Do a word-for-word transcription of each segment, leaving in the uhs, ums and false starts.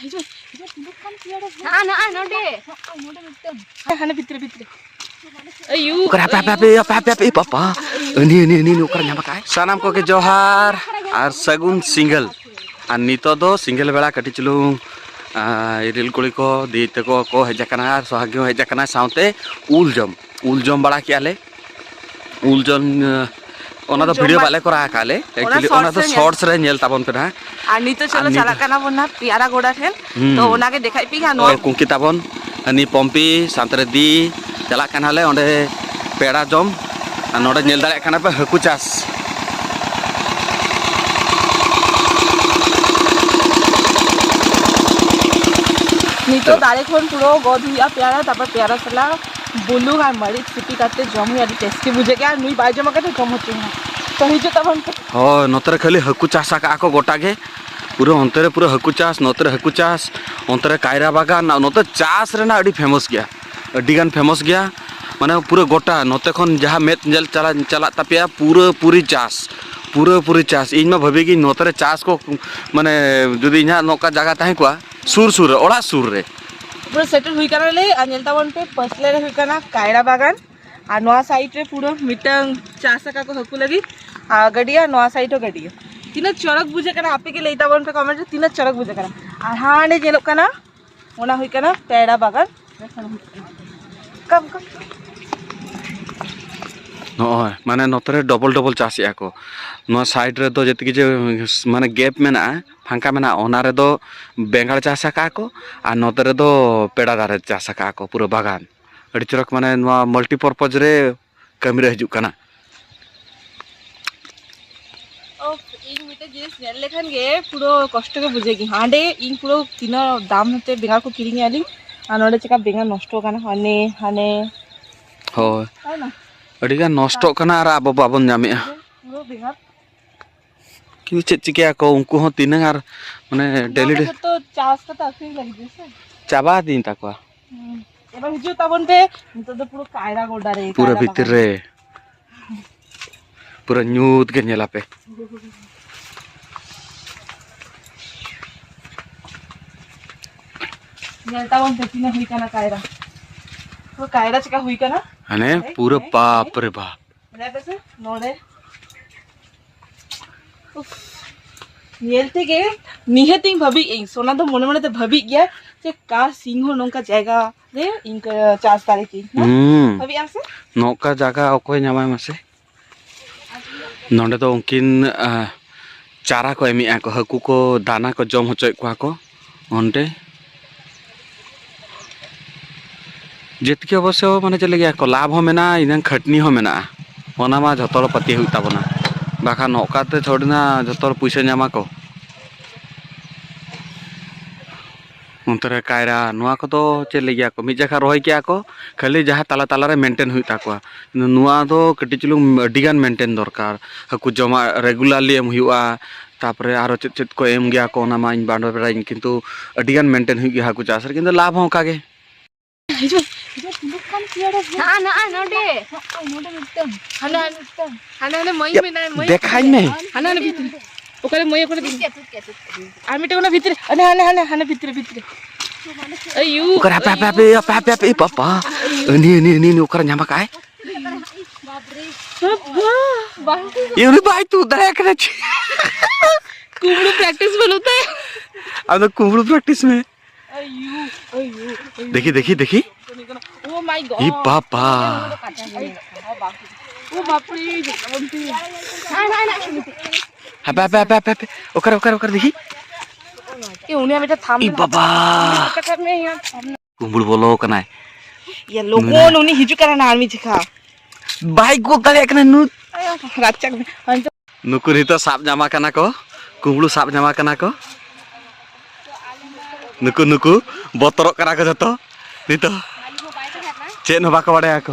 ᱦᱤᱡᱩᱜ, ᱦᱤᱡᱩᱜ, ᱛᱤᱱᱟᱹᱜ ᱜᱟᱱ ᱯᱮᱭᱟᱲᱟ ᱦᱮᱱᱟᱜ ᱱᱚᱜᱼᱚᱭ ᱱᱚᱰᱮ᱾ ᱱᱚᱜᱼᱚᱭ ᱱᱚᱰᱮ ᱢᱤᱫᱴᱟᱝ᱾ ᱦᱟᱱᱮ ᱵᱷᱤᱛᱨᱤ, ᱵᱷᱤᱛᱨᱤ᱾ ᱟᱭᱩ᱾ ᱚᱠᱟᱨᱮ? ᱦᱟᱯᱮ, ᱦᱟᱯᱮ, ᱦᱟᱯᱮ, ᱦᱟᱯᱮ, ᱦᱟᱯᱮ, ᱮ ᱯᱟᱯᱟ᱾ ᱩᱱᱤ, ᱩᱱᱤ, ᱩᱱᱤ, ᱩᱱᱤ ᱚᱠᱟᱨᱮ ᱧᱟᱢ ᱟᱠᱟᱫᱟᱭ? ᱥᱟᱱᱟᱢ ᱠᱚᱜᱮ ᱡᱚᱦᱟᱨ ᱟᱨ ᱥᱟᱹᱜᱩᱱ ᱥᱤᱸᱜᱟᱹᱞ᱾ ᱟᱨ ᱱᱤᱛᱚᱜ ᱫᱚ ᱥᱤᱸᱜᱟᱹᱞ ᱵᱮᱲᱟ ᱠᱟᱹᱴᱤᱡ ᱪᱩᱞᱩᱝ, ᱟᱸ, ᱤᱨᱤᱞ ᱠᱩᱲᱤ ᱠᱚ, ᱫᱤ ᱛᱟᱠᱚ ᱠᱚ ᱦᱮᱡ ᱟᱠᱟᱱᱟ ᱟᱨ ᱥᱚᱦᱟᱜᱤ ᱦᱚᱸ ᱦᱮᱡ ᱟᱠᱟᱱᱟ, ᱥᱟᱶᱛᱮ ᱩᱞ ᱡᱚᱢ, ᱩᱞ ᱡᱚᱢ ᱵᱟᱲᱟ ᱠᱮᱜᱼᱟ ᱞᱮ᱾ ᱩᱞ ᱡᱚᱢ, ᱟᱸ, ᱚᱱᱟ ᱩᱞ ᱫᱚ ᱡᱚᱢ ᱵᱷᱤᱰᱤᱭᱳ ᱵᱟ-, ᱵᱟᱞᱮ ᱠᱚᱨᱟᱣ ᱟᱠᱟᱫ ᱞᱮ᱾ ᱚᱱᱟ actually, ᱚᱱᱟ shorts ᱫᱚ ᱨᱮ ᱧᱮᱞ᱾ Shorts ᱨᱮ ᱧᱮᱞ ᱛᱟᱵᱚᱱ ᱯᱮ ᱱᱟᱦᱟᱜ᱾ ᱟᱨ ᱱᱤᱛᱚᱜ ᱟᱨ ᱪᱚᱞᱚ ᱱᱤᱛ ᱪᱟᱞᱟᱜ ᱠᱟᱱᱟ ᱵᱚᱱ ᱱᱟᱦᱟᱜ ᱯᱮᱭᱟᱨᱟ ᱜᱚᱰᱟ ᱴᱷᱮᱱ᱾ ᱦᱩᱸ᱾ ᱛᱚ, ᱚᱱᱟᱜᱮ ᱫᱮᱠᱷᱟᱭ ᱯᱮ ᱦᱟᱸᱜ ᱱᱚᱣᱟ᱾ ᱦᱳᱭ, ᱠᱩᱝᱠᱤ ᱛᱟᱵᱚᱱ, ᱦᱟᱹᱱᱤ ᱯᱚᱢᱯᱤ, ᱥᱟᱱᱛᱟᱨᱮ ᱫᱤ, ᱪᱟᱞᱟᱜ ᱠᱟᱱᱟᱞᱮ ᱚᱸᱰᱮ ᱯᱮᱲᱟ ᱡᱚᱢ᱾ ᱟᱨ ᱱᱚᱰᱮ ᱧᱮᱞ ᱫᱟᱲᱮᱭᱟᱜ ᱠᱟᱱᱟ ᱯᱮ ᱦᱟᱹᱠᱩ ᱪᱟᱥ᱾ ᱱᱤᱛᱚᱜ ᱪᱟᱞᱟᱜ᱾ ᱫᱟᱨᱮ ᱠᱷᱚᱱ ᱯᱩᱨᱟᱹ ᱜᱚᱫ ᱦᱩᱭᱩᱜᱼᱟ ᱯᱮᱭᱟᱨᱟ, ᱛᱟᱨᱯᱚᱨ ᱯᱮᱭᱟᱨᱟ ᱥᱟᱞᱟᱜ ᱵᱩᱞᱩᱝ ᱟᱨ ᱢᱟᱹᱨᱤᱪ ᱥᱤᱯᱤ ᱠᱟᱛᱮ ᱡᱚᱢ ᱦᱩᱭᱩᱜᱼᱟ, ᱟᱹᱰᱤ tasty ᱵᱩᱡᱷᱟᱹᱜ ᱜᱮᱭᱟ᱾ ᱟᱨ ᱱᱩᱭ ᱵᱟᱭ ᱡᱚᱢ ᱟᱠᱟᱫᱟ, ᱡᱚᱢ ᱦᱚᱪᱚᱭᱮ ᱦᱟᱸᱜ᱾ ᱛᱚ ᱦᱤᱡᱩᱜ ᱛᱟᱵᱚᱱ ᱯᱮ᱾ ᱦᱳᱭ, ᱱᱚᱛᱮ ᱨᱮ ᱠᱷᱟᱹᱞᱤ ᱦᱟᱹᱠᱩ ᱪᱟᱥ ᱟᱠᱟᱜᱼᱟ ᱠᱚ ᱜᱚᱴᱟ ᱜᱮ᱾ ᱯᱩᱨᱟᱹ ᱚᱱᱛᱮ ᱨᱮ ᱯᱩᱨᱟᱹ ᱦᱟᱹᱠᱩ ᱪᱟᱥ, ᱱᱚᱛᱮ ᱨᱮ ᱦᱟᱹᱠᱩ ᱪᱟᱥ, ᱚᱱᱛᱮ ᱨᱮ ᱠᱟᱭᱨᱟ ᱵᱟᱜᱟᱱ, ᱱᱚᱛᱮ ᱪᱟᱥ ᱨᱮᱱᱟᱜ ᱟᱹᱰᱤ famous ᱜᱮᱭᱟ, ᱟᱹᱰᱤ ᱜᱟᱱ famous ᱜᱮᱭᱟ᱾ ᱢᱟᱱᱮ ᱯᱩᱨᱟᱹ ᱜᱚᱴᱟ ᱱᱚᱛᱮ ᱠᱷᱚᱱ ᱡᱟᱦᱟᱸ ᱢᱮᱫ ᱧᱮᱞ ᱪᱟᱞᱟᱜ, ᱪᱟᱞᱟᱜ ᱛᱟᱯᱮᱭᱟ, ᱯᱩᱨᱟᱹ ᱯᱩᱨᱤ ᱪᱟᱥ, ᱯᱩᱨᱟᱹ ᱯᱩᱨᱤ ᱪᱟᱥ᱾ ᱤᱧ ᱢᱟ ᱵᱷᱟᱹᱵᱤ ᱜᱤᱧ ᱱᱚᱛᱮ ᱨᱮ ᱪᱟᱥ ᱠᱚ, ᱢᱟᱱᱮ ᱡᱩᱫᱤ ᱤᱧᱟᱹᱜ ᱱᱚᱝᱠᱟ ᱡᱟᱭᱜᱟ ᱛᱟᱦᱮᱸ ᱠᱚᱜᱼᱟ, ᱥᱩᱨ ᱥᱩᱨ ᱨᱮ, ᱚᱲᱟᱜ ᱥᱩᱨ ᱨᱮ᱾ ᱯᱩᱨᱟᱹ ᱥᱮᱴᱮᱨ ᱦᱩᱭ ᱠᱟᱱᱟ ᱞᱮ᱾ ᱟᱨ ᱧᱮᱞ ᱛᱟᱵᱚᱱ ᱯᱮ, ᱯᱟᱹᱥᱞᱮ ᱨᱮ ᱦᱩᱭᱩᱜ ᱠᱟᱱᱟ ᱠᱟᱭᱨᱟ ᱵᱟᱜᱟᱱ, ᱟᱨ ᱱᱚᱣᱟ side ᱨᱮ ᱯᱩᱨᱟᱹ ᱢᱤᱫᱴᱟᱝ ᱪᱟᱥ ᱟᱠᱟᱫ ᱠᱚ ᱦᱟᱹᱠᱩ ᱞᱟᱹᱜᱤᱫ, ᱟᱨ ᱜᱟᱹᱰᱭᱟᱹ, ᱱᱚᱣᱟ side ᱦᱚᱸ ᱜᱟᱹᱰᱭᱟᱹ᱾ ᱛᱤᱱᱟᱹᱜ ᱪᱚᱨᱚᱠ ᱵᱩᱡᱷᱟᱹᱜ ᱠᱟᱱᱟ, ᱟᱯᱮ ᱜᱮ ᱞᱟᱹᱭ ᱛᱟᱵᱚᱱ ᱯᱮ comment ᱨᱮ, ᱛᱤᱱᱟᱹᱜ ᱪᱚᱨᱚᱠ ᱵᱩᱡᱷᱟᱹᱜ ᱠᱟᱱᱟ᱾ ᱟᱨ ᱦᱟᱸᱰᱮ ᱧᱮᱞᱚᱜ ᱠᱟᱱᱟ, ᱚᱱᱟ ᱦᱩᱭᱩᱜ ᱠᱟᱱᱟ ᱯᱮᱲᱟ ᱵᱟᱜᱟᱱ᱾ ᱠᱟᱢ, ᱠᱟᱢ᱾ ᱱᱚᱜᱼᱚᱭ, ᱢᱟᱱᱮ, ᱱᱚᱛᱮ ᱨᱮ double double ᱪᱟᱥᱮᱜᱼᱟ ᱠᱚ᱾ ᱱᱚᱣᱟ side ᱨᱮᱫᱚ ᱡᱮᱛᱮ ᱠᱤᱪᱷᱩ, ᱢᱟᱱᱮ, gap ᱢᱮᱱᱟᱜᱼᱟ, ᱯᱷᱟᱸᱠᱟ ᱢᱮᱱᱟᱜᱼᱟ, ᱚᱱᱟ ᱨᱮᱫᱚ ᱵᱮᱸᱜᱟᱲ ᱪᱟᱥ ᱟᱠᱟᱜᱼᱟ ᱠᱚ, ᱟᱨ ᱱᱚᱛᱮ ᱨᱮᱫᱚ ᱯᱮᱲᱟ ᱫᱟᱨᱮ ᱪᱟᱥ ᱟᱠᱟᱜᱼᱟ ᱠᱚ, ᱯᱩᱨᱟᱹ ᱵᱟᱜᱟᱱ᱾ ᱟᱹᱰᱤ ᱪᱚᱨᱚᱠ, ᱢᱟᱱᱮ, ᱱᱚᱣᱟ multi purpose ᱨᱮ ᱠᱟᱹᱢᱤ ᱨᱮ ᱦᱤᱡᱩᱜ ᱠᱟᱱᱟ᱾ ᱳᱯ, ᱤᱧ ᱢᱤᱫᱴᱮᱡ ᱡᱤᱱᱤᱥ ᱧᱮᱞ ᱞᱮᱠᱷᱟᱱ ᱜᱮ ᱯᱩᱨᱟᱹ ᱠᱚᱥᱴᱚ ᱜᱮ ᱵᱩᱡᱷᱟᱹᱜ ᱜᱮ᱾ ᱦᱟᱸᱰᱮ ᱤᱧ ᱯᱩᱨᱟᱹ ᱛᱤᱱᱟᱹᱜ ᱫᱟᱢ ᱛᱮ ᱵᱮᱸᱜᱟᱲ ᱠᱚ ᱠᱤᱨᱤᱧᱮᱜᱼᱟ ᱞᱤᱧ, ᱟᱨ ᱱᱚᱰᱮ ᱪᱮᱠᱟ ᱵᱮᱸᱜᱟᱲ ᱱᱚᱥᱴᱚ ᱠᱟᱱᱟ, ᱦᱟᱱᱮ, ᱦᱟᱱᱮ᱾ ᱦᱳᱭ᱾ ᱛᱟᱭ ᱱᱟ? ᱟᱹᱰᱤ ᱜᱟᱱ ᱱᱚᱥᱴᱚᱜ ᱠᱟᱱᱟ ᱟᱨ ᱟᱵᱚ ᱵᱟᱵᱚᱱ ᱧᱟᱢᱮᱜᱼᱟ᱾ ᱯᱩᱨᱟᱹ ᱵᱮᱸᱜᱟᱲ᱾ ᱠᱤᱱᱛᱩ ᱪᱮᱫ ᱪᱤᱠᱟᱹᱭᱟᱠᱚ ᱩᱱᱠᱩ ᱦᱚᱸ ᱛᱤᱱᱟᱹᱝ ᱟᱨ, ᱢᱟᱱᱮ, ᱱᱚᱣᱟ daily ᱠᱚ day ᱡᱚᱛᱚ ᱪᱟᱥ ᱠᱟᱛᱮ ᱟᱹᱠᱷᱨᱤᱧ ᱞᱟᱹᱜᱤᱫ ᱜᱮ ᱥᱮ? ᱪᱟᱵᱟ ᱤᱫᱤᱭᱮᱱ ᱛᱟᱠᱚᱣᱟ᱾ ᱦᱩᱸ᱾ ᱮᱵᱟᱨ ᱦᱤᱡᱩᱜ ᱛᱟᱵᱚᱱ ᱯᱮ, ᱱᱤᱛᱚᱜ ᱫᱚ ᱯᱩᱨᱟᱹ ᱠᱟᱭᱨᱟ ᱜᱚᱰᱟ ᱨᱮ, ᱯᱩᱨᱟᱹ ᱠᱟᱭᱨᱟ ᱵᱷᱤᱛᱤᱨ ᱵᱟᱜᱟᱱ᱾ ᱨᱮ᱾ ᱯᱩᱨᱟᱹ ᱧᱩᱛ ᱜᱮ ᱧᱮᱞᱟᱯᱮ᱾ ᱧᱮᱞ ᱛᱟᱵᱚᱱ ᱯᱮ ᱛᱤᱱᱟᱹᱜ ᱦᱩᱭ ᱠᱟᱱᱟ ᱠᱟᱭᱨᱟ᱾ ᱛᱚ, ᱠᱟᱭᱨᱟ ᱪᱮᱠᱟ ᱦᱩᱭ ᱠᱟᱱᱟ? ᱦᱟᱱᱮ ᱮᱭ, ᱯᱩᱨᱟᱹ ᱮᱭ, ᱵᱟᱯ ᱮᱭ᱾ ᱨᱮ ᱵᱟᱯ᱾ ᱧᱮᱞ ᱯᱮ ᱥᱮ, ᱱᱚᱰᱮ᱾ ᱩᱯᱷ᱾ ᱧᱮᱞ ᱛᱮᱜᱮ ᱱᱤᱦᱟᱹᱛᱤᱧ ᱵᱷᱟᱹᱵᱤᱜ ᱟᱹᱧ, ᱥᱳᱱᱟ ᱫᱚ ᱢᱚᱱᱮ ᱢᱚᱱᱮ ᱛᱮ ᱵᱷᱟᱹᱵᱤᱜ ᱜᱮᱭᱟ ᱡᱮ ᱠᱟ ᱥᱤᱝᱦᱚ ᱱᱚᱝᱠᱟ ᱡᱟᱭᱜᱟ ᱨᱮ ᱤᱱᱠᱟᱹ ᱪᱟᱥ ᱫᱟᱲᱮ ᱠᱤᱧ᱾ ᱦᱮᱸ? ᱦᱩᱸ᱾ ᱵᱷᱟᱹᱵᱤᱜ ᱟᱢ ᱥᱮ? ᱱᱚᱝᱠᱟ ᱡᱟᱭᱜᱟ ᱚᱠᱚᱭ ᱧᱟᱢᱟᱭ ᱢᱟᱥᱮ? ᱱᱚᱰᱮ ᱫᱚ ᱩᱱᱠᱤᱱ, ᱟ, ᱪᱟᱨᱟ ᱠᱚ ᱮᱢᱮᱜᱼᱟ ᱠᱚ, ᱦᱟᱹᱠᱩ ᱠᱚ ᱫᱟᱱᱟ ᱠᱚ ᱡᱚᱢ ᱦᱚᱪᱚᱭᱮᱫ ᱠᱚᱣᱟ ᱠᱚ ᱚᱸᱰᱮ᱾ ᱡᱮᱛᱠᱮ ᱚᱵᱚᱥᱥᱚ ᱢᱟᱱᱮ ᱪᱮᱫ ᱞᱟᱹᱜᱤᱫ ᱠᱚ ᱞᱟᱵᱷ ᱦᱚᱸ ᱢᱮᱱᱟᱜᱼᱟ, ᱤᱱᱟᱹᱝ ᱠᱷᱟᱹᱴᱱᱤ ᱦᱚᱸ ᱢᱮᱱᱟᱜᱼᱟ, ᱚᱱᱟ ᱢᱟ ᱡᱷᱚᱛᱚ ᱦᱚᱲ ᱯᱟᱹᱛᱭᱟᱹᱣ ᱦᱩᱭᱩᱜ ᱛᱟᱵᱚᱱᱟ, ᱵᱟᱠᱷᱟᱱ ᱱᱚᱝᱠᱟᱛᱮ ᱛᱷᱚᱲᱤ ᱱᱟ ᱡᱷᱚᱛᱚ ᱦᱚᱲ ᱯᱩᱭᱥᱟᱹ ᱧᱟᱢᱟ ᱠᱚ᱾ ᱚᱱᱛᱮ ᱨᱮ ᱠᱟᱭᱨᱟ, ᱱᱚᱣᱟ ᱠᱚᱫᱚ ᱪᱮᱫ ᱞᱟᱹᱜᱤᱫ ᱠᱚ ᱢᱤᱫ ᱡᱟᱭᱜᱟ ᱨᱚᱦᱚᱭ ᱠᱮᱜᱼᱟ ᱠᱚ, ᱠᱷᱟᱹᱞᱤ ᱡᱟᱦᱟᱸ ᱛᱟᱞᱟ ᱛᱟᱞᱟ ᱨᱮ ᱢᱮᱱᱴᱮᱱ ᱦᱩᱭᱩᱜ ᱛᱟᱠᱚᱣᱟ᱾ ᱱᱚᱣᱟ ᱫᱚ ᱠᱟᱹᱴᱤᱡ ᱪᱩᱞᱩᱝ ᱟᱹᱰᱤ ᱜᱟᱱ ᱢᱮᱱᱴᱮᱱ ᱫᱚᱨᱠᱟᱨ᱾ ᱦᱟᱹᱠᱩ ᱡᱚᱢᱟᱜ ᱨᱮᱜᱩᱞᱟᱨᱞᱤ ᱮᱢ ᱦᱩᱭᱩᱜᱼᱟ, ᱛᱟᱯᱚᱨᱮ ᱟᱨᱚ ᱪᱮᱫ ᱪᱮᱫ ᱠᱚ ᱮᱢ ᱜᱮᱭᱟ ᱠᱚ, ᱚᱱᱟ ᱢᱟ ᱤᱧ ᱵᱟᱝ ᱵᱟᱲᱟᱭᱟᱹᱧ, ᱠᱤᱱᱛᱩ ᱟᱹᱰᱤ ᱜᱟᱱ ᱢᱮᱱᱴᱮᱱ ᱦᱩᱭᱩᱜ ᱜᱮᱭᱟ ᱦᱟᱹᱠᱩ ᱪᱟᱥ ᱨᱮ, ᱠᱤᱱᱛᱩ ᱞᱟᱵᱷ ᱦᱚᱸ ᱚᱱᱠᱟ ᱜᱮ᱾ ᱦᱤᱡᱩᱜ, ᱦᱤᱡᱩᱜ, ᱛᱤᱸᱜᱩᱜ ᱠᱟᱱ ᱪᱮᱭᱟᱨ ᱨᱮ᱾ ᱱᱚᱜᱼᱚ, ᱱᱚᱜᱼᱚ, ᱱᱚᱰᱮ᱾ ᱱᱚᱜᱼᱚ, ᱱᱚᱰᱮ ᱢᱤᱫᱴᱟᱝ᱾ ᱦᱟᱱᱮ, ᱦᱟᱱᱮ, ᱦᱟᱱᱮ ᱢᱟᱹᱭ ᱭᱟ, ᱢᱮᱱᱟᱭ, ᱢᱟᱹᱭ᱾ ᱫᱮᱠᱷᱟᱧ ᱢᱮ᱾ ᱦᱟᱱᱮ, ᱦᱟᱱᱮ ᱵᱷᱤᱛᱨᱤ᱾ ᱚᱠᱟᱨᱮ ᱢᱟᱹᱭ, ᱚᱠᱟᱨᱮ ᱫᱤᱫᱤ? ᱟᱨ ᱢᱤᱫᱴᱟᱝ ᱚᱱᱟ ᱵᱷᱤᱛᱨᱤ᱾ ᱦᱟᱱᱮ, ᱦᱟᱱᱮ, ᱦᱟᱱᱮ, ᱦᱟᱱᱮ ᱵᱷᱤᱛᱨᱤ, ᱵᱷᱤᱛᱨᱤ᱾ ᱟᱭᱩ, ᱚᱠᱟᱨᱮ? ᱦᱟᱯᱮ, ᱦᱟᱯᱮ, ᱟᱭᱩ᱾ ᱦᱟᱯᱮ, ᱦᱟᱯᱮ, ᱦᱟᱯᱮ, ᱮ ᱵᱟᱵᱟ᱾ ᱟᱹᱱᱤ, ᱟᱹᱱᱤ, ᱟᱹᱱᱤ, ᱟᱹᱱᱤ, ᱚᱠᱟᱨᱮ ᱧᱟᱢ ᱟᱠᱟᱜᱼᱟᱭ? ᱵᱟᱵᱟ᱾ ᱮ, ᱩᱱᱤ ᱵᱟᱭ ᱛᱩᱫ ᱫᱟᱲᱮᱭᱟᱜ ᱠᱟᱱᱟ ᱪᱮ? ᱠᱩᱢᱵᱽᱲᱩ practice ᱵᱟᱹᱱᱩᱜ ᱛᱟᱭᱟ᱾ ᱟᱫᱚ ᱠᱩᱢᱵᱽᱲᱩ practice ᱢᱮ᱾ ᱟᱭᱩ, ᱟᱭᱩ, ᱟᱭᱩ᱾ ᱫᱮᱠᱷᱤ, ᱫᱮᱠᱷᱤ, ᱫᱮᱠᱷᱤ᱾ Oh my God. ᱮ ᱵᱟᱵᱟ᱾ ᱳ ᱵᱟᱯᱨᱮ, ᱡᱚᱛᱚ ᱵᱚᱱ ᱛᱤ᱾ ᱦᱟᱯᱮ, ᱦᱟᱯᱮ, ᱦᱟᱯᱮ, ᱦᱟᱯᱮ, ᱦᱟᱯᱮ᱾ ᱚᱠᱟᱨᱮ, ᱚᱠᱟᱨᱮ, ᱚᱠᱟᱨᱮ ᱫᱮᱠᱷᱤ? ᱮ, ᱩᱱᱤᱭᱟᱜ ᱢᱤᱫᱴᱮᱱ ᱛᱷᱟᱢ ᱮ ᱢᱮᱱᱟᱜ ᱵᱟᱵᱟ᱾ ᱛᱟᱭᱟ᱾ ᱩᱱᱤ ᱠᱟᱴᱟ ᱠᱟᱜ ᱢᱮ, ᱤᱭᱟᱹ, ᱛᱷᱟᱢ᱾ ᱠᱩᱢᱵᱽᱲᱩ ᱵᱚᱞᱚ ᱠᱟᱱᱟᱭ᱾ ᱤᱭᱟᱹ, ᱞᱚᱜᱚᱱ, ᱱᱩᱱᱟᱹᱜ᱾ ᱩᱱᱤ ᱦᱤᱡᱩᱜ ᱠᱟᱱᱟ ᱱᱟᱦᱟᱜ ᱟᱨ ᱢᱤᱫ ᱡᱮᱠᱷᱟ᱾ ᱵᱟᱭ ᱜᱚᱫ ᱫᱟᱲᱮᱭᱟᱜ ᱠᱟᱱᱟ ᱱᱩᱭ᱾ ᱨᱟᱪᱟ ᱠᱟᱱᱟ᱾ ᱱᱩᱠᱩ ᱱᱤᱛᱚᱜ ᱥᱟᱵ ᱧᱟᱢ ᱟᱠᱟᱱᱟ ᱠᱚ, ᱠᱩᱢᱵᱽᱲᱩ ᱥᱟᱵ ᱧᱟᱢ ᱟᱠᱟᱱᱟ ᱠᱚ᱾ ᱱᱩᱠᱩ, ᱱᱩᱠᱩ ᱵᱚᱛᱚᱨᱚᱜ ᱠᱟᱱᱟ ᱠᱚ ᱡᱚᱛᱚ ᱱᱤᱛᱚᱜ᱾ ᱪᱮᱫ ᱦᱚᱸ ᱵᱟᱠᱚ ᱵᱟᱲᱟᱭᱟ ᱠᱚ᱾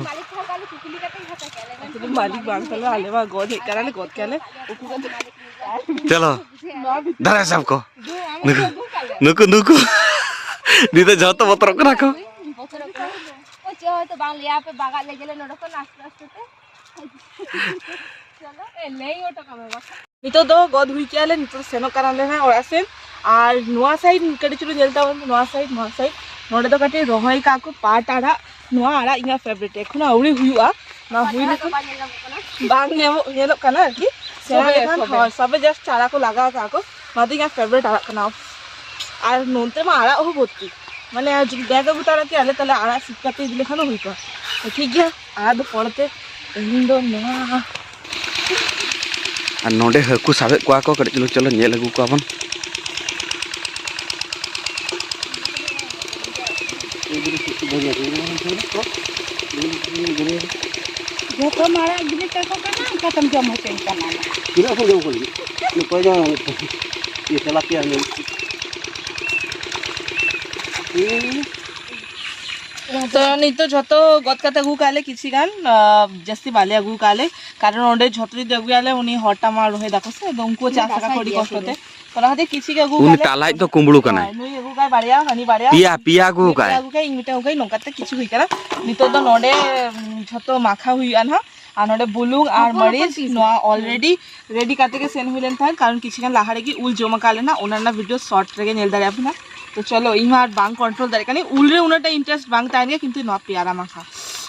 ᱢᱟᱹᱞᱤᱠ ᱵᱟᱝ ᱛᱟᱞᱮ, ᱟᱞᱮ ᱢᱟ ᱜᱚᱫ ᱦᱮᱡ ᱠᱟᱱᱟᱞᱮ, ᱜᱚᱫ ᱠᱟᱱᱟᱞᱮ᱾ ᱩᱠᱩ ᱠᱟᱛᱮ᱾ ᱪᱚᱞᱚ, ᱫᱟᱨᱟᱭ ᱥᱟᱵ ᱠᱚ᱾ ᱱᱩᱠᱩ, ᱱᱩᱠᱩ, ᱱᱩᱠᱩ᱾ ᱱᱤᱛᱚᱜ ᱡᱚᱛᱚ ᱵᱚᱛᱚᱨᱚᱜ ᱠᱟᱱᱟ ᱠᱚ᱾ ᱵᱚᱛᱚᱨᱚᱜ ᱠᱟᱱᱟ᱾ ᱚ, ᱪᱮᱫ ᱦᱚᱸ ᱦᱚᱭᱛᱳ ᱵᱟᱝ ᱞᱟᱹᱭᱟ, ᱟᱯᱮ ᱵᱟᱜᱟᱜ ᱞᱮᱜᱮ ᱞᱮ ᱱᱚᱰᱮ ᱠᱷᱚᱱ ᱟᱥᱛᱮ ᱟᱥᱛᱮ ᱛᱮ᱾ ᱪᱚᱞᱚ, ᱮ, ᱞᱟᱹᱭ ᱦᱚᱴᱚ ᱠᱟᱜ ᱢᱮ ᱵᱟᱠᱷᱟᱱ᱾ ᱱᱤᱛᱚᱜ ᱫᱚ ᱜᱚᱫ ᱦᱩᱭ ᱠᱮᱜᱼᱟ ᱞᱮ, ᱱᱤᱛᱚᱜ ᱥᱮᱱᱚᱜ ᱠᱟᱱᱟ ᱞᱮ ᱦᱟᱸᱜ ᱚᱲᱟᱜ ᱥᱮᱱ᱾ ᱟᱨ ᱱᱚᱣᱟ side ᱠᱟᱹᱴᱤᱡ ᱪᱩᱞᱩᱝ ᱧᱮᱞ ᱛᱟᱵᱚᱱ ᱯᱮ, ᱱᱚᱣᱟ side, ᱱᱚᱣᱟ side᱾ ᱱᱚᱰᱮ ᱫᱚ ᱠᱟᱹᱴᱤᱡ ᱨᱚᱦᱚᱭ ᱠᱟᱜᱼᱟ ᱠᱚ ᱯᱟᱴ ᱟᱲᱟᱜ᱾ ᱱᱚᱣᱟ ᱟᱲᱟᱜ ᱤᱧᱟᱹᱜ ᱯᱷᱮᱵᱟᱨᱮᱴ, ᱮᱠᱷᱚᱱᱳ ᱟᱹᱣᱨᱤ ᱦᱩᱭᱩᱜᱼᱟ᱾ ᱱᱚᱣᱟ ᱦᱩᱭ ᱞᱮᱠᱷᱟᱱ ᱵᱟᱝ ᱧᱟᱢᱚᱜ, ᱧᱮᱞᱚᱜ ᱠᱟᱱᱟ ᱟᱨᱠᱤ᱾ ᱥᱮᱬᱟ ᱥᱚᱵᱮ, ᱞᱮᱠᱷᱟᱱ ᱥᱚᱵᱮ᱾ ᱦᱳᱭ, ᱥᱚᱵᱮ ᱡᱟᱥᱴ ᱪᱟᱨᱟ ᱠᱚ ᱞᱟᱜᱟᱣ ᱠᱟᱜᱼᱟ ᱠᱚ᱾ ᱱᱚᱣᱟ ᱫᱚ ᱤᱧᱟᱹᱜ ᱯᱷᱮᱵᱟᱨᱮᱴ ᱟᱲᱟᱜ ᱠᱟᱱᱟ᱾ ᱟᱨ ᱱᱚᱱᱛᱮ ᱢᱟ ᱟᱲᱟᱜ ᱦᱚᱸ ᱵᱷᱚᱨᱛᱤ, ᱢᱟᱱᱮ ᱟᱨ ᱡᱩᱫᱤ ᱵᱮᱜᱽ ᱟᱹᱜᱩ ᱛᱟᱨᱟ ᱠᱮᱭᱟ ᱞᱮ, ᱛᱟᱦᱞᱮ ᱟᱲᱟᱜ ᱥᱤᱫ ᱠᱟᱛᱮ ᱤᱫᱤ ᱞᱮᱠᱷᱟᱱ ᱦᱚᱸ ᱦᱩᱭ ᱠᱚᱜᱼᱟ᱾ ᱴᱷᱤᱠ ᱜᱮᱭᱟ, ᱟᱲᱟᱜ ᱫᱚ ᱯᱚᱨᱮᱛᱮ, ᱛᱮᱦᱮᱧ ᱫᱚ ᱱᱚᱣᱟ ᱟᱨ ᱱᱚᱰᱮ ᱦᱟᱹᱠᱩ ᱥᱟᱵᱮᱫ ᱠᱚᱣᱟ ᱠᱚ, ᱠᱟᱹᱴᱤᱡ ᱪᱩᱞᱩᱝ ᱪᱚᱞᱚ ᱧᱮᱞ ᱟᱹᱜᱩ ᱠᱚᱣᱟ ᱵᱚᱱ᱾ ᱡᱚᱛᱚ ᱢᱟᱨᱟᱝ ᱜᱤᱫᱽᱨᱟᱹ ᱛᱟᱠᱚ ᱠᱟᱱᱟ, ᱚᱱᱠᱟ ᱛᱮᱢ ᱡᱚᱢ ᱦᱚᱪᱚᱭᱮ ᱠᱟᱱᱟ᱾ ᱛᱤᱱᱟᱹᱜ ᱠᱚ ᱡᱚᱢ ᱠᱚ ᱞᱟᱹᱜᱤᱫ? ᱱᱚᱠᱚᱭ ᱫᱚ ᱤᱭᱟᱹ ᱛᱮᱞᱟᱯᱤᱭᱟ ᱦᱩᱭᱩᱜ᱾ ᱛᱚ ᱱᱤᱛᱚᱜ ᱡᱷᱚᱛᱚ ᱜᱚᱫ ᱠᱟᱛᱮ ᱟᱹᱜᱩ ᱠᱟᱜ ᱞᱮ ᱠᱤᱪᱷᱤ ᱜᱟᱱ, ᱟ, ᱡᱟᱹᱥᱛᱤ ᱵᱟᱞᱮ ᱟᱹᱜᱩ ᱠᱟᱜ ᱞᱮ, ᱠᱟᱨᱚᱱ ᱚᱸᱰᱮ ᱡᱷᱚᱛᱚ ᱡᱩᱫᱤ ᱟᱹᱜᱩᱭᱟᱞᱮ, ᱩᱱᱤ ᱦᱚᱲ ᱴᱟᱜ ᱢᱟ ᱨᱚᱦᱚᱭ ᱫᱟᱠᱚ ᱥᱮ, ᱟᱫᱚ ᱩᱱᱠᱩ ᱪᱟᱥ ᱟᱠᱟ ᱠᱚ ᱟᱹᱰᱤ ᱠᱚᱥᱴᱚ ᱛᱮ᱾ ᱛᱚ ᱚᱱᱟ ᱠᱷᱟᱹᱛᱤᱨ ᱠᱤᱪᱷᱤ ᱜᱮ ᱟᱹᱜᱩ ᱩᱱᱤ ᱠᱟᱜ ᱞᱮ᱾ ᱴᱟᱞᱟᱭᱤᱡ ᱫᱚ ᱠᱩᱢᱵᱽᱲᱩ ᱠᱟᱱᱟᱭ᱾ ᱦᱳᱭ, ᱱᱩᱭ ᱟᱹᱜᱩ ᱠᱟᱭ ᱵᱟᱨᱭᱟ, ᱦᱟᱹᱱᱤ ᱵᱟᱨᱭᱟ᱾ ᱯᱮᱭᱟ, ᱯᱮᱭᱟ ᱟᱹᱜᱩ ᱩᱱᱤ ᱠᱟᱭ᱾ ᱯᱮᱭᱟ ᱟᱹᱜᱩ ᱠᱟᱭ, ᱤᱧ ᱢᱤᱫᱴᱟᱝ ᱟᱹᱜᱩ ᱠᱟᱭ, ᱱᱚᱝᱠᱟ ᱛᱮ ᱠᱤᱪᱷᱩ ᱦᱩᱭ ᱠᱟᱱᱟ᱾ ᱱᱤᱛᱚᱜ ᱫᱚ ᱱᱚᱰᱮ, ᱩᱢ, ᱡᱷᱚᱛᱚ ᱢᱟᱠᱷᱟ ᱦᱩᱭᱩᱜᱼᱟ ᱱᱟᱦᱟᱜ᱾ ᱟᱨ ᱱᱚᱰᱮ ᱵᱩᱞᱩᱝ ᱟᱨ ᱦᱚᱯᱚᱱ ᱦᱚᱯᱚᱱ ᱢᱟᱹᱨᱤᱪ, piece᱾ ᱱᱚᱣᱟ already ready ᱠᱟᱛᱮ ᱜᱮ ᱥᱮᱱ ᱦᱩᱭ ᱞᱮᱱ ᱛᱟᱦᱮᱸᱫ, ᱠᱟᱨᱚᱱ ᱠᱤᱪᱷᱩ ᱜᱟᱱ ᱞᱟᱦᱟ ᱨᱮᱜᱮ ᱩᱞ ᱡᱚᱢ ᱟᱠᱟᱫ ᱞᱮᱱᱟ, ᱚᱱᱟ ᱨᱮᱱᱟᱜ video short ᱨᱮᱜᱮ ᱧᱮᱞ ᱫᱟᱲᱮᱭᱟᱜ ᱯᱮ ᱱᱟᱜ᱾ ᱛᱚ ᱪᱚᱞᱚ, ᱤᱧ ᱢᱟ ᱟᱨ ᱵᱟᱝ control ᱫᱟᱲᱮᱭᱟᱜ ᱠᱟᱹᱱᱟᱹᱧ, ᱩᱞ ᱨᱮ ᱩᱱᱟᱹᱜ ᱴᱟ interest ᱵᱟᱝ ᱛᱟᱦᱮᱱ ᱜᱮᱭᱟ, ᱠᱤᱱᱛᱩ ᱱᱚᱣᱟ ᱯᱮᱭᱟᱨᱟ ᱢᱟᱠᱷᱟ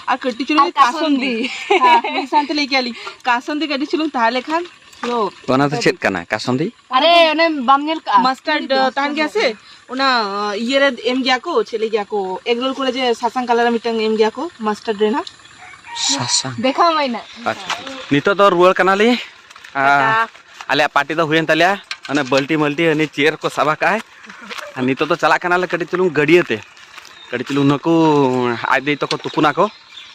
ᱟᱨ ᱠᱟᱹᱴᱤᱡ ᱪᱩᱞᱩᱝ ᱟᱨ ᱠᱟᱥᱚᱱᱫᱤ᱾ ᱠᱟᱥᱚᱱᱫᱤ᱾ ᱦᱮᱸ, ᱢᱤᱫ ᱥᱟᱶᱛᱮ ᱞᱟᱹᱭ ᱠᱮᱭᱟ ᱞᱤᱧ, ᱠᱟᱥᱚᱱᱫᱤ ᱠᱟᱹᱴᱤᱡ ᱪᱩᱞᱩᱝ ᱛᱟᱦᱮᱸ ᱞᱮᱠᱷᱟᱱ ᱦᱳ᱾ ᱚᱱᱟ ᱫᱚ ᱪᱮᱫ ᱠᱟᱱᱟ ᱠᱟᱥᱚᱱᱫᱤ? ᱟᱨᱮ, ᱚᱱᱮ ᱵᱟᱢ ᱧᱮᱞ ᱠᱟᱜᱼᱟ? Mustard, ᱟᱸ, ᱛᱟᱦᱮᱱ ᱜᱮᱭᱟ ᱥᱮ? ᱚᱱᱟ, ᱟᱸ, ᱤᱭᱟᱹ ᱨᱮ ᱮᱢ ᱜᱮᱭᱟ ᱠᱚ, ᱪᱮᱫ ᱞᱟᱹᱭ ᱜᱮᱭᱟ ᱠᱚ, egg roll ᱠᱚᱨᱮ ᱡᱮ ᱥᱟᱥᱟᱝ colour ᱨᱮ ᱢᱤᱫᱴᱟᱝ ᱮᱢ ᱜᱮᱭᱟ ᱠᱚ, mustard ᱨᱮᱱᱟᱜ᱾ ᱥᱟᱥᱟᱝ᱾ ᱫᱮᱠᱷᱟᱣ ᱢᱟᱭ ᱱᱟ᱾ ᱟᱪᱪᱷᱟ, ᱱᱤᱛᱚᱜ ᱫᱚ ᱨᱩᱣᱟᱹᱲ ᱠᱟᱱᱟᱞᱤᱧ᱾ ᱟᱸ, ᱴᱟᱴᱟ᱾ ᱟᱞᱮᱭᱟᱜ party ᱫᱚ ᱦᱩᱭᱮᱱ ᱛᱟᱞᱮᱭᱟ᱾ ᱚᱱᱮ ᱵᱟᱹᱞᱴᱤ ᱢᱟᱹᱞᱴᱤ ᱦᱟᱹᱱᱤ chair ᱠᱚ ᱥᱟᱵ ᱟᱠᱟᱜᱼᱟᱭ᱾ ᱟᱨ ᱱᱤᱛᱚᱜ ᱫᱚ ᱪᱟᱞᱟᱜ ᱠᱟᱱᱟᱞᱮ ᱠᱟᱹᱴᱤᱡ ᱪᱩᱞᱩᱝ ᱜᱟᱹᱰᱭᱟᱹ ᱛᱮ᱾ ᱠᱟᱹᱴᱤᱡ ᱪᱩᱞᱩᱝ ᱱᱩᱠᱩ ᱟᱡ ᱫᱟᱹᱭ ᱛᱟᱠᱚ ᱛᱩᱯᱩᱱᱟᱠᱚ᱾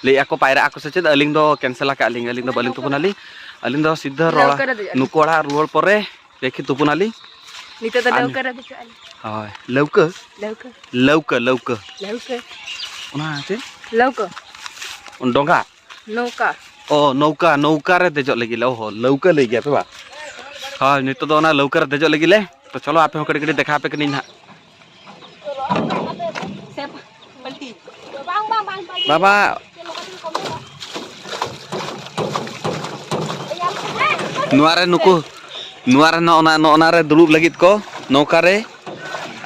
ᱞᱟᱹᱭᱮᱫᱼᱟ ᱠᱚ ᱯᱟᱭᱨᱟᱜ ᱟᱠᱚ ᱥᱮ ᱪᱮᱫ, ᱟᱹᱞᱤᱧ ᱫᱚ cancel ᱟᱠᱟᱫ ᱞᱤᱧ, ᱟᱹᱞᱤᱧ ᱫᱚ ᱵᱟᱹᱞᱤᱧ ᱛᱩᱯᱩᱱᱟᱞᱤᱧ᱾ ᱟᱹᱞᱤᱧ ᱫᱚ ᱥᱤᱫᱷᱟᱹ ᱨᱚᱲ, ᱞᱟᱹᱣᱠᱟᱹ ᱨᱮ ᱫᱮᱡᱚᱜ ᱟᱹᱞᱤᱧ᱾ ᱱᱩᱠᱩ ᱚᱲᱟᱜ ᱨᱩᱣᱟᱹᱲ ᱯᱚᱨᱮ ᱫᱮᱠᱷᱤ ᱛᱩᱯᱩᱱᱟᱞᱤᱧ᱾ ᱱᱤᱛᱚᱜ ᱫᱚ ᱟᱨ ᱞᱟᱹᱣᱠᱟᱹ ᱨᱮ ᱫᱮᱡᱚᱜ ᱟᱹᱞᱤᱧ᱾ ᱦᱳᱭ, ᱞᱟᱹᱣᱠᱟᱹ? ᱞᱟᱹᱣᱠᱟᱹ᱾ ᱞᱟᱹᱣᱠᱟᱹ, ᱞᱟᱹᱣᱠᱟᱹ᱾ ᱚᱱᱟ ᱪᱮᱫ? ᱞᱟᱹᱣᱠᱟᱹ᱾ ᱰᱚᱸᱜᱟ? ᱱᱚᱣᱠᱟ᱾ ᱚ, ᱱᱚᱣᱠᱟ, ᱱᱚᱣᱠᱟ ᱨᱮ ᱫᱮᱡᱚᱜ ᱞᱟᱹᱜᱤᱫ ᱞᱮ᱾ ᱚ, ᱞᱟᱹᱣᱠᱟᱹ ᱞᱟᱹᱭ ᱜᱮᱭᱟ ᱯᱮ ᱵᱟᱝ? ᱦᱳᱭ, ᱱᱤᱛᱚᱜ ᱫᱚ ᱚᱱᱟ ᱞᱟᱹᱣᱠᱟᱹ ᱨᱮ ᱫᱮᱡᱚᱜ ᱞᱟᱹᱜᱤᱫ ᱞᱮ᱾ ᱛᱚ ᱪᱚᱞᱚ, ᱟᱯᱮ ᱦᱚᱸ ᱠᱟᱹᱴᱤᱡ ᱠᱟᱹᱴᱤᱡ ᱫᱮᱠᱷᱟᱣ ᱟᱯᱮ ᱠᱟᱹᱱᱟᱹᱧ ᱱᱟᱦᱟᱜ᱾ ᱥᱮ ᱯᱟᱞᱴᱤ᱾ ᱵᱟᱵᱟ, ᱱᱚᱣᱟ ᱨᱮ ᱱᱩᱠᱩ, ᱱᱚᱣᱟ ᱨᱮ ᱱᱚᱜᱼᱚ ᱱᱟ, ᱱᱚᱜᱼᱚ ᱱᱟ ᱨᱮ ᱫᱩᱲᱩᱵ ᱞᱟᱹᱜᱤᱫ ᱠᱚ, ᱱᱚᱣᱠᱟ ᱨᱮ᱾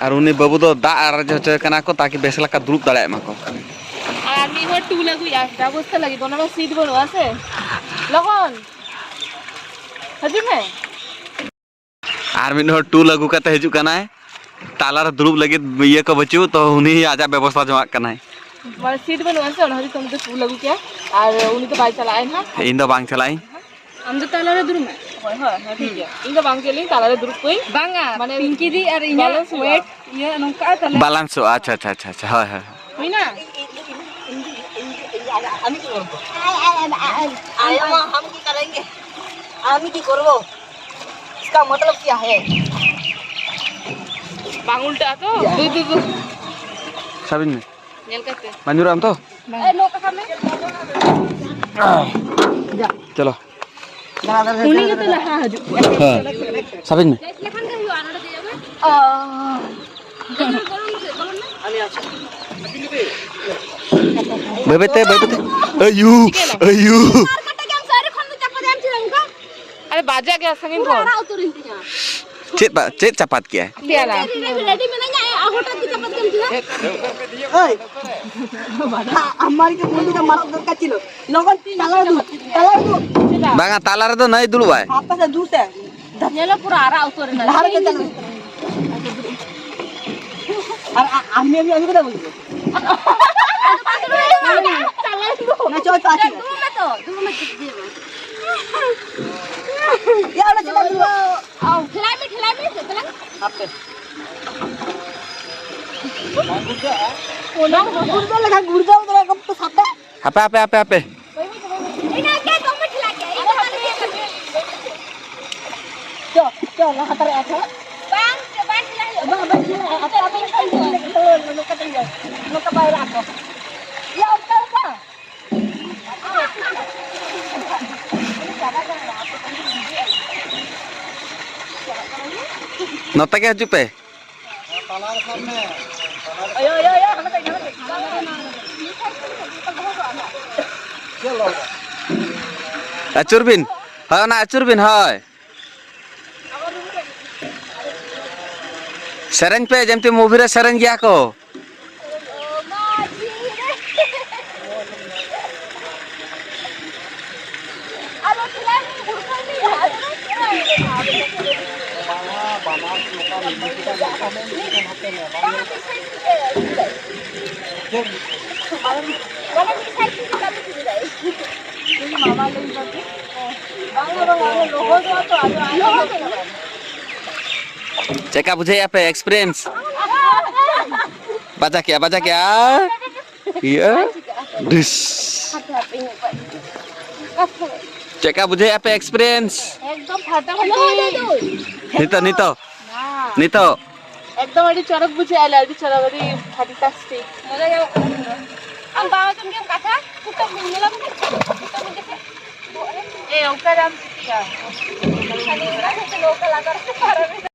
ᱟᱨ ᱩᱱᱤ ᱵᱟᱹᱵᱩ ᱫᱚ ᱫᱟᱜ ᱟᱨᱮᱡ ᱦᱚᱪᱚᱭᱮ ᱠᱟᱱᱟ ᱠᱚ, ᱛᱟᱠᱤ ᱵᱮᱥ ᱞᱮᱠᱟ ᱫᱩᱲᱩᱵ ᱫᱟᱲᱮᱭᱟᱜ ᱢᱟᱠᱚ᱾ ᱟᱨ ᱢᱤᱫ ᱦᱚᱲ ᱴᱩᱞ ᱟᱹᱜᱩᱭᱟ, ᱵᱮᱵᱚᱥᱛᱷᱟ ᱞᱟᱹᱜᱤᱫ, ᱚᱱᱟ ᱢᱟ ᱥᱤᱴ ᱵᱟᱹᱱᱩᱜᱼᱟ ᱥᱮ᱾ ᱞᱚᱜᱚᱱ ᱦᱤᱡᱩᱜ ᱢᱮ᱾ ᱟᱨ ᱢᱤᱫ ᱦᱚᱲ ᱴᱩᱞ ᱟᱹᱜᱩ ᱠᱟᱛᱮ ᱦᱤᱡᱩᱜ ᱠᱟᱱᱟᱭ, ᱛᱟᱞᱟᱨᱮ ᱫᱩᱲᱩᱵ ᱞᱟᱹᱜᱤᱫ ᱤᱭᱟᱹ ᱠᱚ ᱵᱟᱹᱪᱩᱜ, ᱛᱚ ᱩᱱᱤ ᱟᱡᱟᱜ ᱵᱮᱵᱚᱥᱛᱷᱟ ᱡᱚᱝᱟᱜ ᱠᱟᱱᱟᱭ᱾ ᱢᱟᱱᱮ ᱥᱤᱴ ᱵᱟᱹᱱᱩᱜᱼᱟ ᱥᱮ, ᱚᱱᱟ ᱠᱷᱟᱹᱛᱤᱨ ᱛᱮ ᱩᱱᱤ ᱫᱚ ᱴᱩᱞ ᱟᱹᱜᱩ ᱠᱮᱭᱟ, ᱟᱨ ᱩᱱᱤ ᱫᱚ ᱵᱟᱭ ᱪᱟᱞᱟᱜᱼᱟᱭ ᱱᱟᱦᱟᱜ᱾ ᱤᱧ ᱫᱚ ᱵᱟᱝ ᱪᱟᱞᱟᱜ ᱟᱹᱧ᱾ ᱟᱢ ᱫᱚ ᱛᱟᱞᱟᱨᱮ ᱫᱩᱲᱩᱵ ᱢᱮ᱾ ᱦᱳᱭ, ᱦᱳᱭ, ᱦᱳᱭ, ᱴᱷᱤᱠ ᱜᱮᱭᱟ᱾ ᱤᱧ ᱫᱚ ᱵᱟᱝ ᱪᱟᱞᱟᱜ ᱟᱹᱧ, ᱛᱟᱞᱟᱨᱮ ᱫᱩᱲᱩᱵ ᱠᱚᱜ ᱟᱹᱧ᱾ ᱵᱟᱝᱟ, ᱢᱟᱱᱮ ᱯᱤᱝᱠᱤ ᱫᱤ ᱟᱨ ᱤᱧᱟᱹᱜ balance ᱦᱩᱭᱩᱜᱼᱟ᱾ Weight ᱤᱭᱟᱹ ᱱᱚᱝᱠᱟᱜᱼᱟ, ᱛᱟᱦᱞᱮ ᱵᱟᱞᱟᱱᱥᱚᱜᱼᱟ, ᱟᱪᱪᱷᱟ, ᱟᱪᱪᱷᱟ, ᱟᱪᱪᱷᱟ, ᱟᱪᱪᱷᱟ, ᱦᱳᱭ, ᱦᱳᱭ᱾ ᱦᱩᱭᱱᱟ? ᱟᱭᱳ ᱢᱟ, ᱦᱟᱢ ᱠᱤ ᱠᱟᱨᱮᱸᱜᱮ? ᱟᱢ ᱠᱤ ᱠᱚᱨᱵᱚ? ᱤᱥᱠᱟ ᱢᱚᱛᱞᱚᱵ ᱠᱭᱟ ᱦᱮ? ᱵᱟᱝ ᱩᱞᱴᱟᱹᱜᱼᱟ ᱛᱚ? ᱫᱩ, ᱫᱩ, ᱫᱩ᱾ ᱥᱟᱵᱤᱱ ᱢᱮ᱾ ᱧᱮᱞ ᱠᱟᱛᱮ᱾ ᱵᱟᱝ ᱧᱩᱨᱩᱜ ᱟᱢ ᱛᱚ? ᱮ, ᱱᱚᱝᱠᱟ ᱠᱟᱜ ᱢᱮ᱾ ᱪᱚᱞᱚ᱾ ᱩᱱᱤ ᱜᱮᱛᱚ ᱞᱟᱦᱟ ᱦᱤᱡᱩᱜ ᱠᱟᱱᱟ᱾ ᱦᱮᱸ᱾ ᱥᱟᱵᱤᱱ ᱢᱮ᱾ ᱞᱮᱠᱷᱟᱱ ᱜᱮ ᱦᱩᱭᱩᱜᱼᱟ, ᱱᱚᱰᱮ ᱫᱮᱡᱚᱜ ᱢᱮ᱾ ᱚ᱾ ᱵᱚᱞᱚᱱ ᱢᱮ, ᱵᱚᱞᱚᱱ ᱢᱮ᱾ ᱵᱟᱹᱭ ᱵᱟᱹᱭ ᱛᱮ, ᱵᱟᱹᱭ ᱵᱟᱹᱭ ᱛᱮ᱾ ᱟᱭᱩ, ᱟᱭᱩ᱾ ᱟᱨ ᱠᱟᱴᱟ ᱜᱮ ᱟᱢ ᱥᱟᱹᱨᱤ ᱠᱷᱚᱱ ᱫᱚ ᱪᱟᱯᱟ ᱫᱮ ᱟᱢ ᱪᱮᱫᱟᱜ ᱚᱱᱠᱟ? ᱟᱨᱮ ᱵᱟᱡᱟᱜ ᱜᱮᱭᱟ ᱥᱟᱺᱜᱤᱧ ᱯᱩᱨᱟᱹ ᱠᱷᱚᱱ᱾ ᱟᱲᱟᱜ ᱩᱛᱟᱹᱨᱮᱱ ᱛᱤᱧᱟ᱾ ᱪᱮᱫ ᱯᱟ-, ᱪᱮᱫ ᱪᱟᱯᱟᱫ ᱠᱮᱜᱼᱟᱭ? ᱯᱮᱭᱟᱞᱟ᱾ ᱨᱮᱰᱤ, ᱨᱮᱰᱤ ᱢᱮᱱᱟᱧᱟ, ᱟᱭ ᱦᱚᱴᱟᱛ ᱜᱮ ᱪᱟᱯᱟᱫ ᱠᱮᱫ ᱛᱤᱧᱟ᱾ ᱳᱭ, ᱟᱢᱟᱨ ᱜᱮ ᱵᱚᱱᱫᱩ ᱫᱚ ᱢᱟᱨᱟᱜ ᱫᱚᱨᱠᱟᱨ ᱪᱤᱞ? ᱞᱚᱜᱚᱱ ᱛᱟᱞᱟ ᱨᱮ ᱫᱩᱲᱩᱵ, ᱛᱟᱞᱟ ᱨᱮ ᱫᱩᱲᱩᱵ᱾ ᱵᱟᱝᱟ, ᱛᱟᱞᱟ ᱨᱮᱫᱚ ᱱᱟᱹᱭ ᱫᱩᱲᱩᱵᱟᱭ᱾ ᱟᱯᱮ ᱥᱮᱫ ᱫᱩᱲᱩᱵ ᱥᱮ᱾ ᱧᱮᱞᱚ ᱯᱩᱨᱟᱹ ᱟᱨᱟᱜ ᱩᱛᱟᱹᱨ ᱮᱱᱟ᱾ ᱞᱟᱦᱟ ᱨᱮᱜᱮ ᱪᱟᱞᱟᱜ ᱢᱮ᱾ ᱟᱨ ᱟ-, ᱟᱢ ᱧᱮᱞ ᱧᱚᱜ ᱟᱹᱜᱩ ᱠᱮᱫᱟ ᱵᱚᱞᱮ᱾ ᱟᱫᱚ ᱵᱟᱝ ᱫᱩᱲᱩᱵ ᱮᱱᱟ᱾ ᱪᱟᱞᱟᱣ ᱮᱱ ᱫᱚ᱾ ᱚᱱᱟ ᱪᱚ, ᱪᱚ, ᱪᱚ᱾ ᱫᱩᱲᱩᱵ ᱢᱮ ᱛᱚ, ᱫᱩᱲᱩᱵ ᱢᱮ, ᱪᱮᱫ ᱤᱭᱟᱹ ᱵᱟᱝ᱾ ᱭᱟ, ᱚᱸᱰᱮ ᱪᱟᱞᱟᱜ ᱫᱩᱲᱩᱵ᱾ ᱚ, ᱴᱷᱮᱞᱟᱭ ᱢᱮ, ᱴᱷᱮᱞᱟᱭ ᱢᱮ, ᱪᱮᱫ ᱛᱟᱞᱟᱝ? ᱦᱟᱯᱮ᱾ ᱚᱱᱟ ᱜᱩᱲᱫᱟᱹ ᱞᱮᱠᱟ ᱜᱩᱲᱫᱟᱹ ᱞᱮᱠᱟ ᱠᱚ ᱥᱟᱵ ᱫᱟ᱾ ᱦᱟᱯᱮ, ᱦᱟᱯᱮ, ᱦᱟᱯᱮ, ᱦᱟᱯᱮ᱾ ᱤᱱᱟᱹ ᱜᱮ ᱫᱚᱢᱮ ᱴᱷᱮᱞᱟ ᱠᱮᱜᱼᱟ, ᱤᱱᱟᱹ ᱵᱟᱝ ᱴᱷᱮᱞᱟ ᱠᱮᱜᱼᱟ᱾ ᱪᱚ, ᱪᱚ, ᱞᱟᱦᱟ ᱛᱟᱨᱟ ᱟᱪᱪᱷᱟ᱾ ᱵᱟᱝ, ᱵᱟᱝ ᱴᱷᱮᱞᱟ ᱦᱩᱭᱩᱜᱼᱟ᱾ ᱵᱟᱝ, ᱵᱟᱝ ᱴᱷᱮᱞᱟ᱾ ᱟᱪᱪᱷᱟ, ᱟᱯᱮ ᱱᱚᱝᱠᱟ ᱛᱮ ᱦᱩᱭᱩᱜᱼᱟ᱾ ᱱᱚᱝᱠᱟ ᱛᱮ ᱦᱩᱭᱩᱜᱼᱟ᱾ ᱱᱚᱝᱠᱟ ᱵᱟᱭ ᱨᱟᱜ ᱟᱠᱚ᱾ ᱭᱟ, ᱚᱱᱠᱟ ᱫᱚ ᱵᱟᱝ᱾ ᱱᱚᱛᱮ ᱜᱮ ᱦᱤᱡᱩᱜ ᱯᱮ᱾ ᱟᱹᱪᱩᱨ ᱵᱤᱱ, ᱦᱳᱭ, ᱚᱱᱟ ᱟᱹᱪᱩᱨ ᱵᱤᱱ, ᱦᱳᱭ᱾ ᱥᱮᱨᱮᱧ ᱯᱮ, ᱡᱮᱢᱛᱤ movie ᱨᱮ ᱥᱮᱨᱮᱧ ᱜᱮᱭᱟ ᱠᱚ᱾ ᱪᱮᱫᱠᱟ ᱵᱩᱡᱷᱟᱹᱣᱮᱫᱼᱟ ᱯᱮ experience? ᱵᱟᱡᱟ ᱠᱮᱜᱼᱟ, ᱵᱟᱡᱟ ᱠᱮᱜᱼᱟ᱾ ᱤᱭᱟᱹ᱾ ᱰᱤᱥ᱾ ᱪᱮᱫᱠᱟ ᱵᱩᱡᱷᱟᱹᱣᱮᱫᱼᱟ ᱯᱮ experience? ᱮᱠᱫᱚᱢ ᱯᱷᱟᱴᱟᱯᱷᱟᱴᱤ᱾ ᱱᱤᱛᱚᱜ, ᱱᱤᱛᱚᱜ᱾ ᱦᱮᱸ᱾ ᱱᱤᱛᱚᱜ᱾ ᱮᱠᱫᱚᱢ ᱟᱹᱰᱤ ᱪᱚᱨᱚᱠ ᱵᱩᱡᱷᱟᱹᱜᱼᱟ, ᱟᱹᱰᱤ ᱪᱚᱨᱚᱠ, ᱟᱹᱰᱤ fantastic᱾ ᱢᱚᱡᱟ ᱧᱟᱢᱚᱜ ᱠᱟᱱᱟ ᱯᱩᱨᱟᱹ᱾ ᱟᱢ ᱵᱟᱵᱟ ᱪᱚᱢ ᱜᱮᱢ ᱠᱟᱛᱷᱟ? ᱠᱩᱴᱟᱹᱢ ᱢᱤᱧ ᱧᱮᱞᱟᱢ ᱠᱟᱱᱟ? ᱠᱩᱴᱟᱹᱢ ᱢᱤᱧ ᱠᱟᱛᱷᱟ? ᱮ, ᱚᱱᱠᱟ ᱫᱚ ᱟᱢ ᱪᱤᱠᱟᱹᱭᱟ? ᱠᱷᱟᱹᱞᱤ ᱚᱱᱟ ᱦᱚᱛᱮᱡ ᱛᱮ ᱱᱚᱝᱠᱟ ᱞᱟᱜᱟᱣ ᱠᱟᱛᱮ ᱯᱟᱨᱚᱢ ᱮᱱᱟ᱾